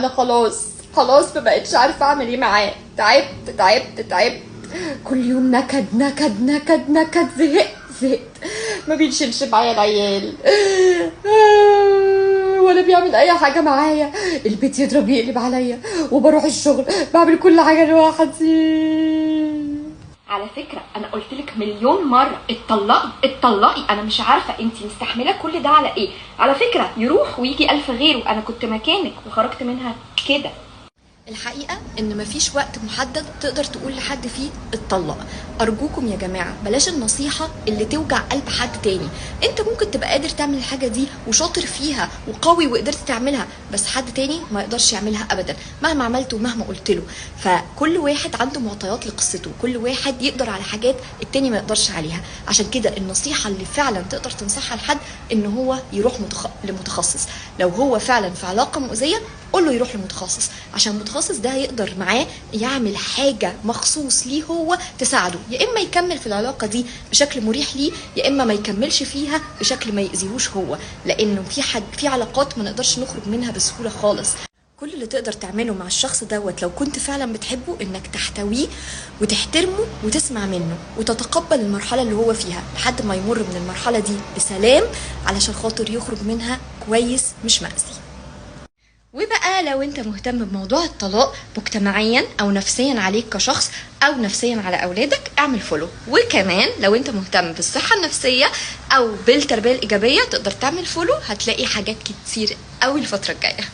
انا خلاص خلاص ما بقتش عارفه اعمل ايه معاه. تعبت تعبت تعبت، كل يوم نكد نكد نكد نكد، زهقت زهقت. ما بيشيلش معايا العيال ولا بيعمل اي حاجة معايا، البيت يضرب يقلب عليا، وبروح الشغل بعمل كل حاجة لوحدي. على فكرة أنا قلت لك مليون مرة اتطلقي اتطلقي، أنا مش عارفة أنتي مستحملة كل ده على إيه؟ على فكرة يروح ويجي ألف غيره، أنا كنت مكانك وخرجت منها كده. الحقيقة إن مفيش وقت محدد تقدر تقول لحد فيه اتطلق. أرجوكم يا جماعة بلاش النصيحة اللي توجع قلب حد تاني. أنت ممكن تبقى قادر تعمل الحاجة دي وشاطر فيها وقوي وقدرت تعملها، بس حد تاني ما يقدرش يعملها أبدا مهما عملت ومهما قلت له. فكل واحد عنده معطيات لقصته، كل واحد يقدر على حاجات التاني ما يقدرش عليها. عشان كده النصيحة اللي فعلا تقدر تنصحها لحد إن هو يروح لمتخصص. لو هو فعلا في علاقة مؤذية قول له يروح لمتخصص، عشان المتخصص ده هيقدر معاه يعمل حاجة مخصوص ليه هو تساعده، يا إما يكمل في العلاقة دي بشكل مريح ليه، يا إما ما يكملش فيها بشكل ما يأذيهوش هو، لأنه في علاقات ما نقدرش نخرج منها بسهولة خالص. كل اللي تقدر تعمله مع الشخص دوت لو كنت فعلا بتحبه إنك تحتويه وتحترمه وتسمع منه وتتقبل المرحلة اللي هو فيها لحد ما يمر من المرحلة دي بسلام، علشان خاطر يخرج منها كويس مش مأذي. وبقى لو انت مهتم بموضوع الطلاق مجتمعيا او نفسيا عليك كشخص او نفسيا على اولادك اعمل follow. وكمان لو انت مهتم بالصحة النفسية او بالتربية الايجابية تقدر تعمل follow، هتلاقي حاجات كتير قوي الفترة الجاية.